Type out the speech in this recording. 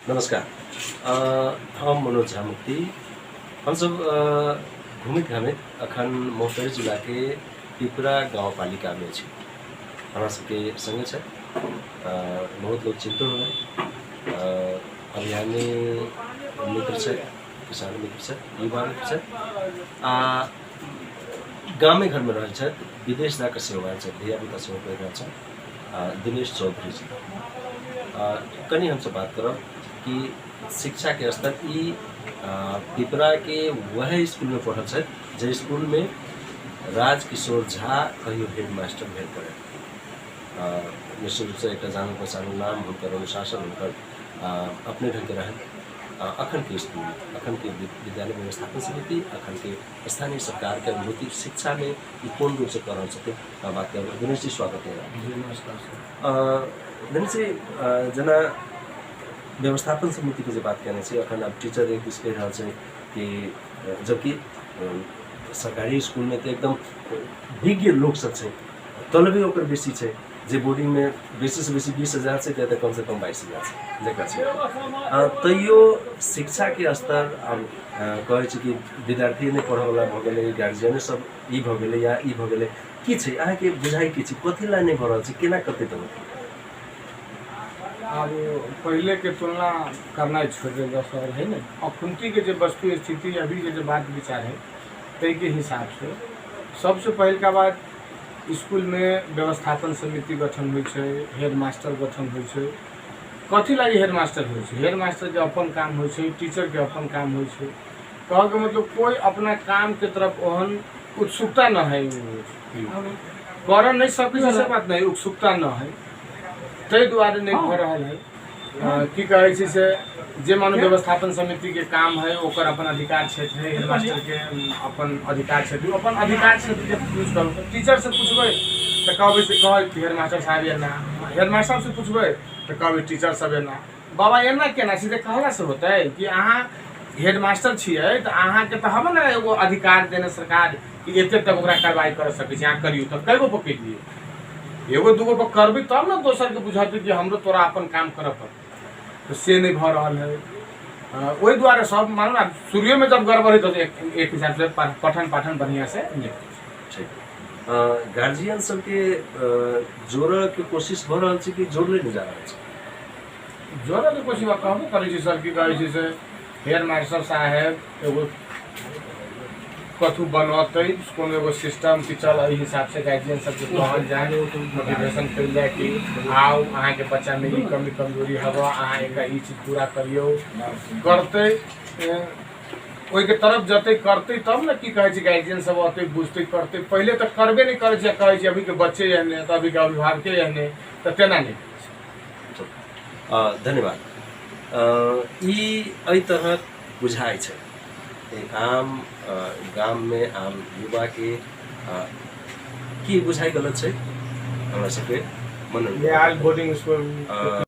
नमस्कार, हम मनोज झा मुक्ति। हमसब घुमैत घामैत अखन महोत्तरी जिलाके पिपरा गाउँपालिकामे छी। हमरा सबके सङ्गे छथि, बहुत लोक चिन्हतो होबै, अभियानी मित्र छथि, किसान मित्र छथि, युवा मित्र छथि आ गामे घरमे रहै छथि, विदेश जाकऽ सेहो आयल छथि, धियापुता सेहो पढ़ि रहल छथि, दिनेश चौधरी जी। कनि हमसब बात करब कि शिक्षाके स्तर ई पिपराके वएह स्कूलमे पढ़ल छथि जाहि स्कूलमे राजकिशोर झा कहियो हेड मास्टर भेल करथि। निश्चित रूपसँ एकटा जानल पहचानल नाम, हुनकर अनुशासन, हुनकर अपने ढङ्गके रहनि। अखनके स्कूल, अखनके विद्यालय व्यवस्थापन समिति, अखनके स्थानीय सरकारके अनुभूति शिक्षामे ई कोन रूपसँ कऽ रहल छथिन, बात करब। दिनेश जी, स्वागत है। जी नमस्कार सर। दिनेश जी, जेना व्यवस्थापन समितिके जे बात केने छी, अखन आब टीचर एक दिस कहि रहल छै कि जबकि सरकारी स्कूलमे तऽ एकदम विज्ञ लोकसब छै, तलबे ओकर बेसी छै, जे बोर्डिंगमे बेसीसँ बेसी 20,000 छै, तऽ कमसँ कम 22,000 छै जकरा छै, तैयो शिक्षाके स्तर आब कहै छै कि विद्यार्थी नहि पढ़ऽवला भऽ गेलै, गार्जियने सब ई भऽ गेलै या ई भऽ गेलै। की छै अहाँके बुझाइ, की छै, कथी लए नहि भऽ रहल छै, केना करतै तब? आब पहिलेके तुलना करनाइ छोड़ि देल सर है ने। अखुनतीके जे वस्तु स्थिति, अभीके जे बात विचार है, ताहिके हिसाबसँ सबसँ पहिलका बात, इसकुलमे व्यवस्थापन समिति गठन होइ छै, हेड मास्टर गठन होइ छै। कथी लागि हेड मास्टर होइ छै? हेड मास्टरके अपन काम होइ छै, टीचरके अपन काम होइ छै। कहऽके मतलब कोइ अपना कामके तरफ ओहन उत्सुकता न है, करऽ नहि सकै छै से बात नहि, उत्सुकता न है, ताहि दुआरे नहि भऽ रहल है। की कहै छै से जे मानव व्यवस्थापन समितिके काम है, ओकर अपन अधिकार क्षेत्र है, हेडमास्टरके अपन अधिकार क्षेत्र, अपन अधिकार क्षेत्रके यूज करू। टीचरसँ पुछबै तऽ कहबै से कहै हेडमास्टर साहब एना, हेडमास्टर से पुछबै तऽ कहबै टीचर सब एना। बाबा, एना केना सीधे कहलासँ होतै कि अहाँ हेडमास्टर छियै तऽ अहाँके तऽ हबे ने एगो अधिकार देने सरकार कि एते तक ओकरा कार्रवाई कर सकै छी अहाँ, करियौ। तऽ कए गो पर केलियै? एगो दूगो पर करबै तब ने दोसरके बुझतै कि हमरो तोरा अपन काम करऽ पड़तै। तऽ से नहि भऽ रहल है। ओहि दुआरे सब मानू ने शुरुएमे जब गड़बड़ है तऽ एक हिसाबसँ पठन पाठन बढ़िआँसँ नहि। ठीक, गार्जियन सबके जोड़ऽके कोशिश भऽ रहल छै कि जोड़ले नहि जा रहल छै? जोड़ऽके कोशिश कहबो करै छै सर। की कहै छै से हेड मास्टर साहेब एगो कथू बनतै, कोनो एगो सिस्टम कि चल एहि हिसाबसँ गार्जियन सबके कहल जाय, मोटिवेशन कयल जाय कि आउ, अहाँके बच्चामे ई कमी कमजोरी हबऽ, अहाँ एकरा ई चीज पूरा करियौ। करतै, ओहिके तरफ जतै, करतै तब ने की कहै छै गार्जियन सब अतै, बुझतै, करतै। पहिले तऽ करबे नहि करै छै। कहै छै अभीके बच्चे एहने तऽ अभीके अभिभावके एहने, तऽ तेना नहि। धन्यवाद। ई एहि तरहक बुझाइ छै आम गाममे आम युवाके। की बुझाइ गलत छै? हमरा सबके मनन बिहार बोर्डिंग स्कूल।